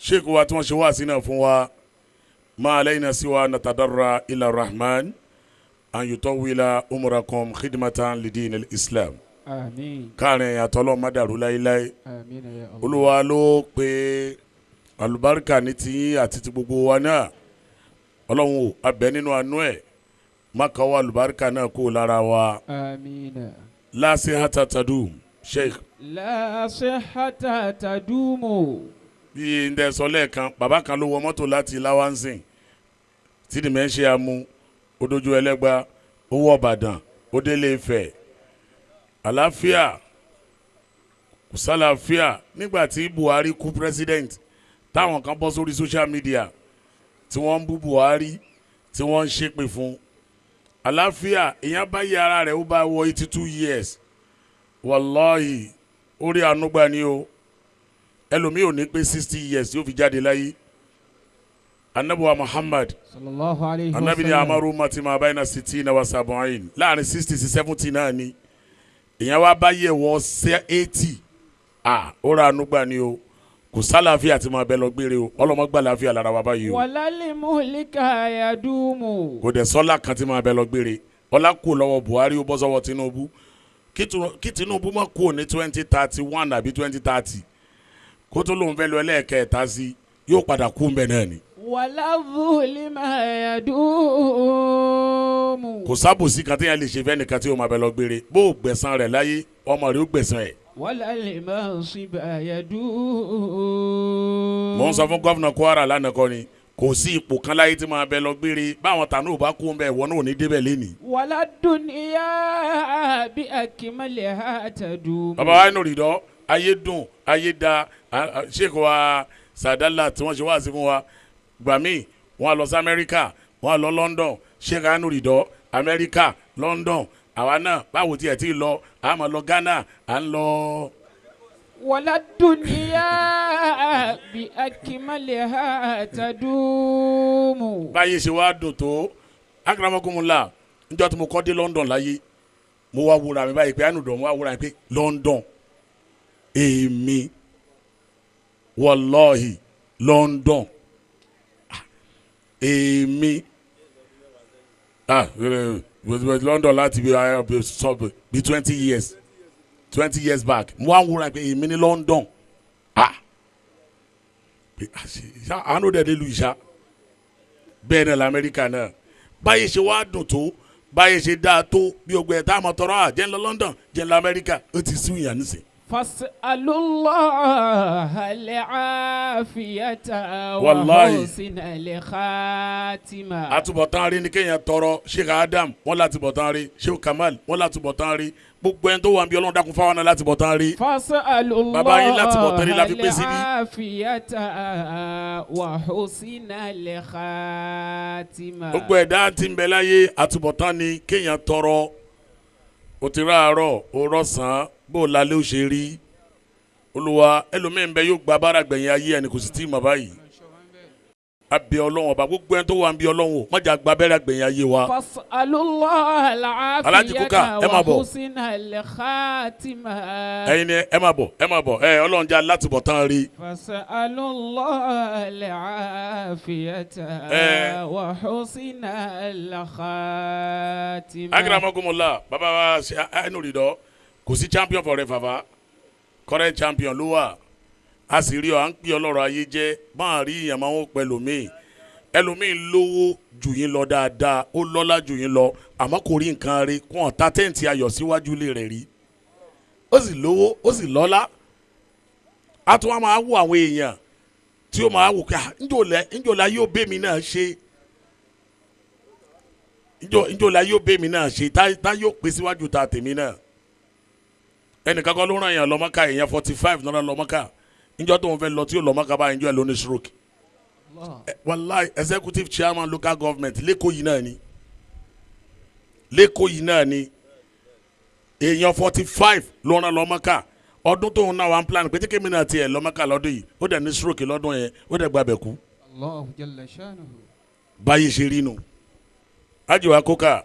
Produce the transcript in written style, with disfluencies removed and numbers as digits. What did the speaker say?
Sheikh wa tí wọ́n ṣe wáàsí náà fún wa, ma alayna siwa natadarra ila rahman an yutawwila umrakum khidmatan lidin al-islam. Àmín. Káàrin àtọ́lọ́ má dàrú láéláé. Àmín ya Allah. Olúwa ló pe alùbáríkà ní tiyín àti ti gbogbo wa náà. Ọlọ́run ò abẹ nínú àánú ẹ̀, má kọ́wọ́ alùbáríkà náà kó lára wa. Àmín. La sihata tadum, sheikh. La sihata tadumu. Bí n tẹ sọ lẹ́ẹ̀kan, bàbá kan ló wọ mọ́tò láti Láwánsìn tí dementia mú, ó dojú ẹlẹ́gba, ó wọ Ìbàdàn, ó délé Ifẹ̀, àlàáfíà kò sálàáfíà. Nígbà tí Buhari kú president, táwọn kan bọ́ sórí social media tí wọ́n ń bú Buhari, tí wọ́n ń ṣépè fún àlàáfíà. Èèyàn bá yẹ ara rẹ̀, ó bá wọ 82 years, wàláhì, orí ànúgbà ni o. Ẹlòmíì ò ní pé 60 years yóò fi jáde láyé. Anabuwa Muhammad, Sallallahu alayhi wa anabi ni sallam. amaru mati ma bayna sitina wa sabu'in, láàrin 60 sí 70 náà ni èèyàn wá bá yẹ wọ 80. Ah, ó ra ànúgbà ni o. Kò sálàáfíà tí máa bẹ lọ gbére o. Ọlọmọ gbà láàfíà lára wa báyìí o. Walal muhlika yadumu. Kò dẹ̀ sọ́lá kan tí máa bẹ lọ gbére. Ọlá kò lọ́wọ́ Buhari, ó bọ́ sọ́wọ́ Tinubu. Kí Tinubu má kú ní 2031 àbí 2030, kó tó lóun fẹ́ lọ ẹlẹ́ẹ̀kẹta sí, yóò padà kú mbẹ náà ni. Wala zulima yadumu. Kò sábòsí kan téèyàn lè ṣe fẹ́ nìkan tí yóò máa bẹ lọ gbére. Bó o gbẹ̀san rẹ̀ láyé, ọmọ rẹ̀ ó gbẹ̀san ẹ̀. Walal mansiba yadumu. Mò ń sọ fún governor Kwara lánàá kọ́ ni, kò sí ipò kan láyé tí máa bẹ lọ gbére. Báwọn tànú ò bá kú mbẹ, ìwọ náà ò ní débẹ̀ lénìí. Wala dunya bi akmaliha tadumu. Bàbá wa inú rìndọ́, ayé dùn, ayé da. Sheikh wa Sadala tí wọ́n ṣe wá sí fún wa gbà míì, wọ́n á lọ sí Amẹ́ríkà, wọ́n á lọ London. Sheikh anu rìndọ́, Amẹ́ríkà, London. Àwa náà báwo tiẹ̀ tí lọ, a máa lọ Ghana, à ń lọ. Wala dunya bi akmaliha tadumu. Báyé ṣe wá dùn tó, akramakumula, níjọ́ tí mo kọ́ dé London láyé, mo wá wúra mi báyìí pé ànúdọ̀, mo wá wúra mi pé London, èmi, wàláhì, London. Ah, èmi, ah, London láti bí 20 years, 20 years back. Mo wá wúra pé èmi ní London. Ah, pé, ah, àánú dẹ̀ dé lu ìṣá bẹ́ẹ̀ náà lamẹ́ríkà náà. Báyìí ṣe wá dùn tó, báyìí ṣe dáa tó, bí ogun ẹ̀ tá a mọ̀ tọrọ à, jẹ́ ń lọ London, jẹ́ ń lọ Amẹ́ríkà, ó ti sún ìyàn nísìn. Fasalullah al-afiyata wa Wallahi. husna al-khatima. Àtúbọ̀tán rí ni kéèyàn tọrọ. Sheikh Adam, wọ́n láti bọ̀tán rí. Sheikh Kamal, wọ́n láti bọ̀tán rí. Gbogbo ẹni tó wà ń bí, Ọlọ́run dákun fáwọn náà láti bọ̀tán rí. Fasalullah Bàbá yín láti bọ̀tán rí la fi pé síbí. al-afiyata wa husna al-khatima. Gbogbo ẹ̀dá tí ń bẹ láyé, àtúbọ̀tán ni kéèyàn tọrọ. O ti ráàárọ̀, o rọ̀sán, bó o lálẹ́ ó ṣe rí. Olúwa, ẹlòmíín bẹ yóò gba bára gbẹ̀yìn ayé ẹni, kò sì tí ì mọ̀ báyìí. Abẹ Ọlọ́run ọba, gbogbo ẹni tó wà ń bí, Ọlọ́run o mọ̀jà gba abẹ́rẹ́ gbẹ̀yìn ayé wa. Fasalullah Alhaji Kuka, al-afiyata ẹ máa wa bọ̀. husna al-khatima. Ẹ̀yin ni ẹ máa bọ̀, ẹ máa bọ̀. Ẹ Ọlọ́run já láti bọ̀ tán rí. Fasalullah al-afiyata Eh. wa husna al-khatima. Akramakumullah, bàbá wa ṣe ẹnu rí dọ́, kò sí champion forever fa, current champion ló wà. A sì rí ọ, à ń pè ọlọ́rọ̀ ayé jẹ́ máa rí ìyàn máa ń pẹ́ lómìn. Ẹlòmíín lówó jù yín lọ dáadáa, ó lọ́lá jù yín lọ, àmọ́ kò rí nǹkan rí kó hàn ta tent ayọ̀ síwájú ilé rẹ̀ rí. Ó sì lówó, ó sì lọ́lá. A tún wá máa wò àwọn èèyàn tí ó máa wò pé, ah, njòlá yóò bẹ́ mi náà ṣe, njòlá yóò bẹ́ mi náà ṣe, tá yóò pè síwájú ta tèmi náà. Ẹnìkan kan ló ràn yàn lọ́mọ́ká, èèyàn 45 náírà lọ́mọ́ká. Njọ́ tó ń fẹ́ lọ tí yóò lọ́mọ́ká báyìí, njọ́ ẹ̀ ló ní stroke. Wàláì, executive chairman local government lẹ́kọ̀ọ́ yìí náà ni, lẹ́kọ̀ọ́ yìí náà ni. Èèyàn 45 ló ràn lọ́mọ́ká. Ọdún tóun náà wà ń plan pé tí kémi náà tiẹ̀ lọ́mọ́ká lọ́dún yìí, ó dẹ̀ ní stroke lọ́dún yẹn, ó dẹ̀ gbàbẹ̀ kú. Allahu jalla shanuhu. Báyìí ṣe rí nu, ájò akókà.